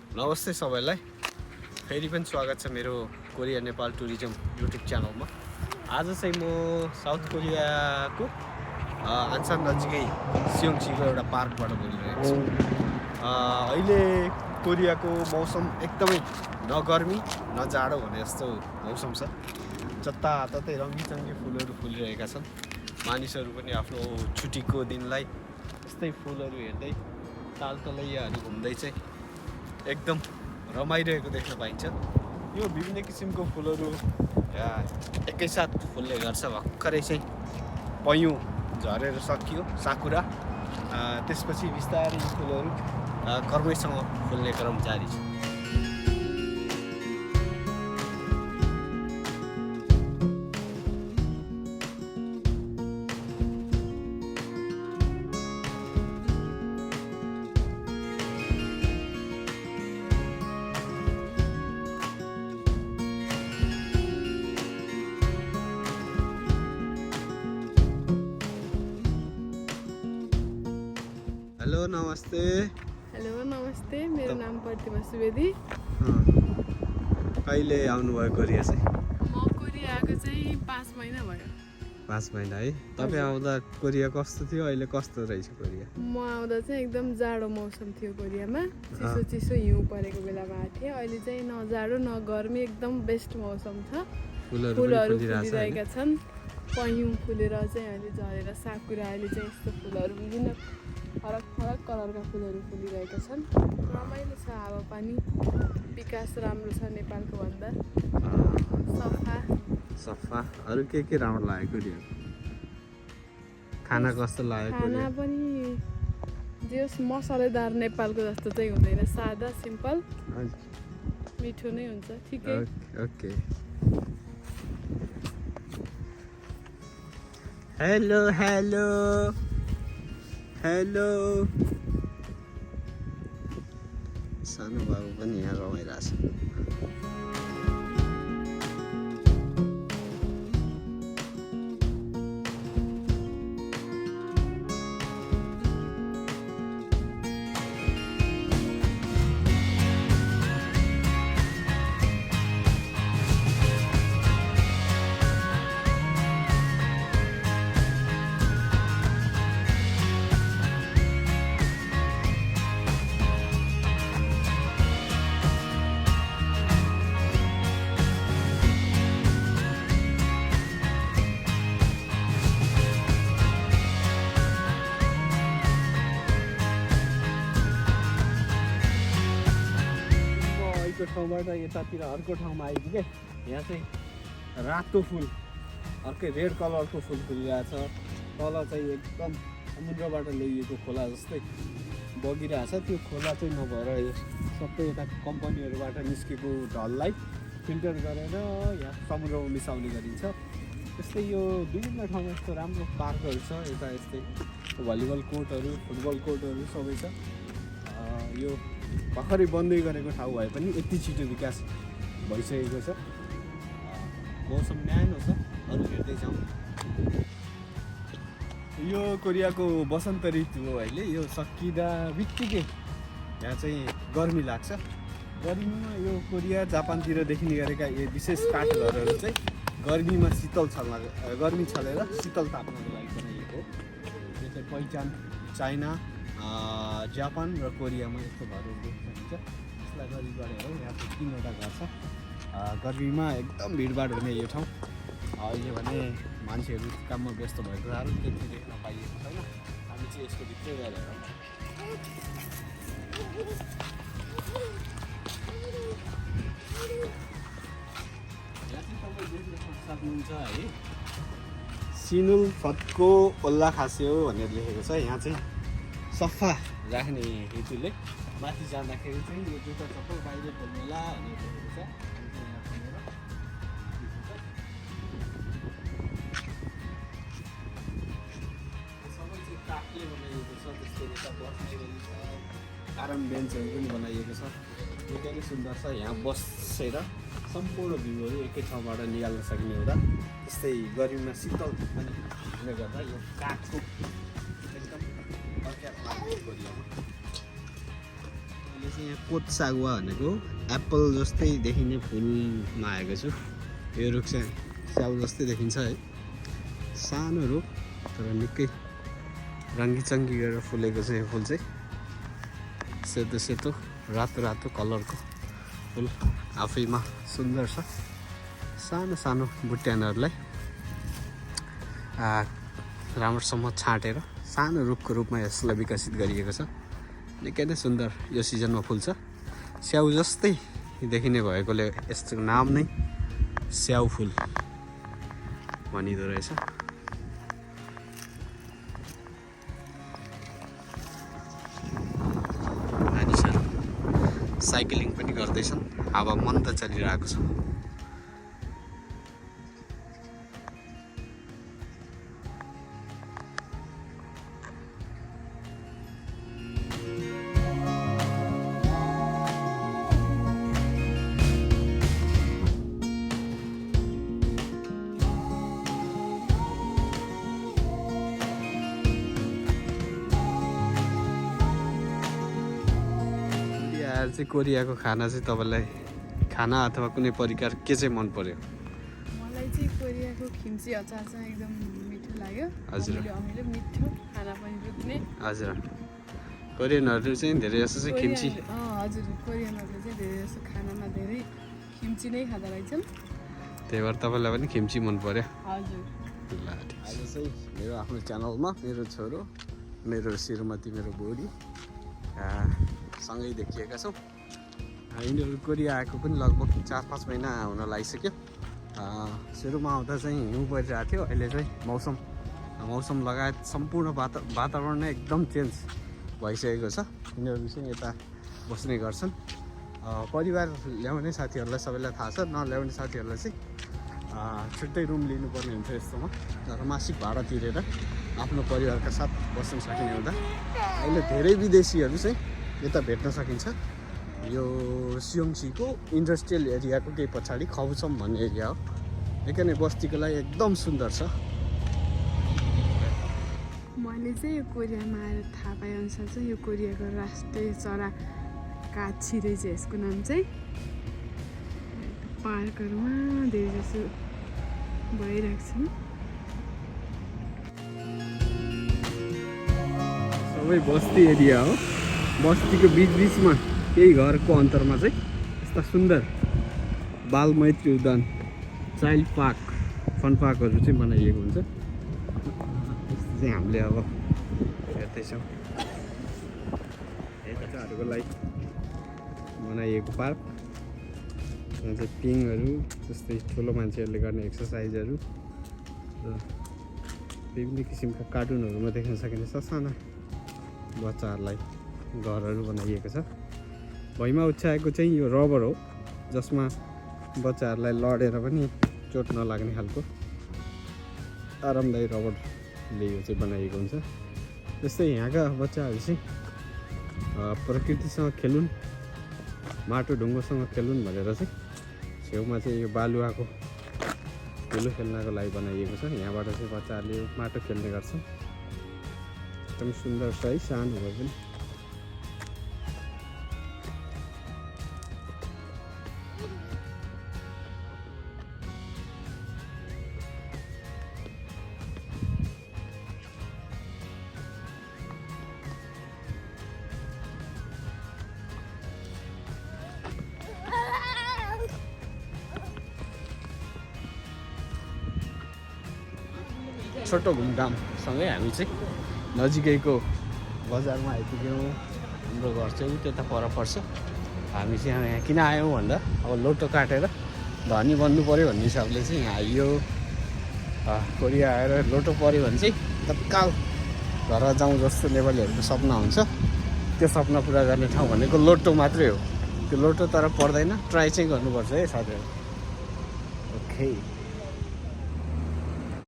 नमस्ते सबैलाई फेरि पनि स्वागत छ मेरो कोरिया नेपाल टुरिज्म युट्युब च्यानलमा। आज चाहिँ म साउथ कोरियाको आन्सान नजिकै सियोङसीको एउटा पार्कबाट बोलिरहेको छु। अहिले कोरियाको मौसम एकदमै न गर्मी न जाडो भने जस्तो मौसम छ। जताततै रङ्गीचङ्गी फुलहरू फुलिरहेका छन्। मानिसहरू पनि आफ्नो छुट्टीको दिनलाई यस्तै फुलहरू हेर्दै तालतलैयाहरू घुम्दै चाहिँ एकदम रमाइरहेको देख्न पाइन्छ। यो विभिन्न किसिमको फुलहरू एकैसाथ फुल्ने गर्छ। भर्खरै चाहिँ पयौँ झरेर सकियो साकुरा, त्यसपछि बिस्तारै फुलहरू कर्मैसँग फुल्ने क्रम जारी छ। हेलो नमस्ते। हेलो नमस्ते, मेरो नाम प्रतिमा सुवेदी। कहिले आउनुभयो कोरिया चाहिँ? म कोरिया आएको चाहिँ 5 महिना भयो। 5 महिना है। तपाईँ आउँदा कोरिया कस्तो थियो, अहिले कस्तो रहेछ कोरिया? म आउँदा चाहिँ एकदम जाडो मौसम थियो कोरियामा। चिसो चिसो हिउँ परेको बेलामा आएको थिएँ। अहिले चाहिँ न जाडो न गर्मी, एकदम बेस्ट मौसम छ। फुलहरू फुलिरहेका छन्। पयौँ फुलेर चाहिँ अहिले झरेर साकुरा, अहिले चाहिँ यस्तो फुलहरू विभिन्न फरक फरक कलरका फुलहरू फुलिरहेका छन्। रमाइलो छ, हावापानी विकास राम्रो छ नेपालको भन्दा। सफा। अरू के राम्रो लाग्यो कोरिया? खाना कस्तो लाग्यो? खाना पनि जे मसलेदार नेपालको जस्तो चाहिँ हुँदैन, सादा सिम्पल मिठो नै हुन्छ, ठिकै। ओके। Hello hello hello. सानो बाबु पनि यहाँ रमाइरहेछ। ठाउँबाट यतातिर अर्को ठाउँमा आइपुगेँ। यहाँ चाहिँ रातो फुल, अर्कै रेड कलरको फुल फुलिरहेछ। तल चाहिँ एकदम समुद्रबाट ल्याइएको खोला जस्तै बगिरहेछ। त्यो खोला चाहिँ नभएर यो सबै यता कम्पनीहरूबाट निस्केको ढललाई फिल्टर गरेर यहाँ समुद्रमा मिसाउने गरिन्छ। त्यस्तै यो विभिन्न ठाउँमा यस्तो राम्रो पार्कहरू छ। यता यस्तै भलिबल कोर्टहरू, फुटबल कोर्टहरू सबै छ। यो भर्खरै बन्दै गरेको ठाउँ भए पनि यति छिटो विकास भइसकेको छ। मौसम न्यानो छ। अरू हेर्दै जाउँ। यो कोरियाको वसन्त ऋतु हो अहिले। यो सकिँदा बित्तिकै यहाँ चाहिँ गर्मी लाग्छ। गर्मीमा यो कोरिया जापानतिर देखिने गरेका यो विशेष काठघरहरू चाहिँ गर्मी छलेर शीतल ताप्नको लागि बनाइएको हो। यो चाहिँ पहिचान चाइना, जापान र कोरियामा यस्तो घरहरू देख्न सकिन्छ। यसलाई गरी गरेर यहाँ चाहिँ 3वटा घर छ। गर्मीमा एकदम भिडभाड हुने यो ठाउँ। अहिले भने मान्छेहरू काममा व्यस्त भएको कारण त्यति देख्न पाइएको छैन। हामी चाहिँ यसको भित्रै गएर हेरौँ। यहाँ चाहिँ तपाईँ देख्न सक्नुहुन्छ है, सिनुल फत्को ओल्ला खास्यो भनेर लेखेको छ। यहाँ चाहिँ सफा राख्ने हेतुले माथि जाँदाखेरि चाहिँ यो जुत्ता चप्पल बाहिर खोल्नुहोला भनेर लेखेको छ। सबै चाहिँ काठले बनाइएको छ। त्यस्तै यता बस्ने गरी छ, आराम बेन्चहरू पनि बनाइएको छ। निकै नै सुन्दर छ। यहाँ बसेर सम्पूर्ण भ्यूहरू एकै ठाउँबाट निकाल्न सकिने हुँदा त्यस्तै गर्मीमा शीतल पनि हुने गर्दा यो काठको एकदम प्रख्यात कोरियामा। अहिले चाहिँ कोत सागुवा भनेको एप्पल जस्तै देखिने फुलमा आएको छु। यो रुख चाहिँ स्याउ जस्तै देखिन्छ है, सानो रुख तर निकै रङ्गी गरेर फुलेको छ। यो फुल चाहिँ सेतो सेतो रातो रातो कलरको फुल आफैमा सुन्दर छ। सानो सानो बुट्यानहरूलाई राम्रोसँग छाँटेर सानो रुखको रूपमा यसलाई विकसित गरिएको छ। निकै नै सुन्दर यो सिजनमा फुल्छ। स्याउ जस्तै देखिने भएकोले यसको नाम नै स्याउ फुल भनिँदो रहेछ। मानिसहरू साइक्लिङ पनि गर्दैछन्, हावा मन्द चलिरहेको छ। चाहिँ कोरियाको खाना चाहिँ तपाईँलाई खाना अथवा कुनै परिकार के चाहिँ मन पर्यो? मलाई चाहिँ कोरियाको खिम्ची अचार चाहिँ एकदम मिठो लाग्यो। हजुर अमिलो मिठो, खाना पनि रुच्ने। हजुर कोरियनहरू चाहिँ धेरै जस्तो चाहिँ खिम्ची हजुर कोरियनहरूले चाहिँ धेरै जस्तो खानामा धेरै खिम्ची नै खाँदो रहेछन्। त्यही भएर तपाईँलाई पनि खिम्ची मन पर्यो? हजुर। ल ठिक। आज चाहिँ मेरो आफ्नो च्यानलमा मेरो छोरो, मेरो श्रीमती, मेरो बुढी सँगै देखिएका छौँ। यिनीहरू कोरिया आएको पनि लगभग 4-5 महिना हुन लागिसक्यो। सुरुमा आउँदा चाहिँ हिउँ परिरहेको थियो, अहिले चाहिँ मौसम लगायत सम्पूर्ण वातावरण नै एकदम चेन्ज भइसकेको छ। यिनीहरू चाहिँ यता बस्ने गर्छन्। परिवार ल्याउने साथीहरूलाई सबैलाई थाहा छ, नल्याउने साथीहरूलाई चाहिँ छुट्टै रुम लिनुपर्ने हुन्छ यस्तोमा। तर मासिक भाडा तिरेर आफ्नो परिवारका साथ बस्न सकिने हुँदा अहिले धेरै विदेशीहरू चाहिँ यता भेट्न सकिन्छ। यो सियोङसीको इन्डस्ट्रियल एरियाको केही पछाडि खौसम भन्ने एरिया हो। निकै नै बस्तीको लागि एकदम सुन्दर छ। मैले चाहिँ यो कोरियामा आएर थाहा पाएअनुसार चाहिँ यो कोरियाको राष्ट्रिय चरा काच्छी रहेछ यसको नाम चाहिँ। पार्कहरूमा धेरै जसो भइरहेको छ। सबै बस्ती एरिया हो। बस्तीको बिचमा केही घरको अन्तरमा चाहिँ यस्ता सुन्दर बाल मैत्री उद्यान, चाइल्ड पार्क, फन पार्कहरू चाहिँ बनाइएको हुन्छ। यस्तो चाहिँ हामीले अब हेर्दैछौँ। बच्चाहरूको लागि बनाइएको पार्क। यहाँ चाहिँ पिङहरू जस्तै ठुलो मान्छेहरूले गर्ने एक्सर्साइजहरू र विभिन्न किसिमका कार्टुनहरूमा देख्न सकिने ससाना बच्चाहरूलाई घरहरू बनाइएको छ। भुइँमा उछ्याएको चाहिँ यो रबर हो, जसमा बच्चाहरूलाई लडेर पनि चोट नलाग्ने खालको आरामदायी रबरले यो चाहिँ बनाइएको हुन्छ। जस्तै यहाँका बच्चाहरू चाहिँ प्रकृतिसँग खेलुन्, माटो ढुङ्गोसँग खेलुन् भनेर चाहिँ छेउमा चाहिँ यो बालुवाको धुलो खेल्नको लागि बनाइएको छ। यहाँबाट चाहिँ बच्चाहरूले माटो खेल्ने गर्छन्। एकदम सुन्दर छ है, सानो भए पनि। छोटो घुमघामसँगै हामी चाहिँ नजिकैको बजारमा आइपुग्यौँ। हाम्रो घर चाहिँ त्यता पर पर्छ। हामी चाहिँ यहाँ किन आयौँ भन्दा अब लोटो काटेर धनी बन्नु पऱ्यो भन्ने हिसाबले चाहिँ यहाँ आइयो। कोरिया आएर लोटो पऱ्यो भने चाहिँ तत्काल घर जाउँ जस्तो नेपालीहरूको सपना हुन्छ। त्यो सपना पुरा गर्ने ठाउँ भनेको लोटो मात्रै हो। त्यो लोटो तर पर्दैन, ट्राई चाहिँ गर्नुपर्छ है साथीहरू। ओके।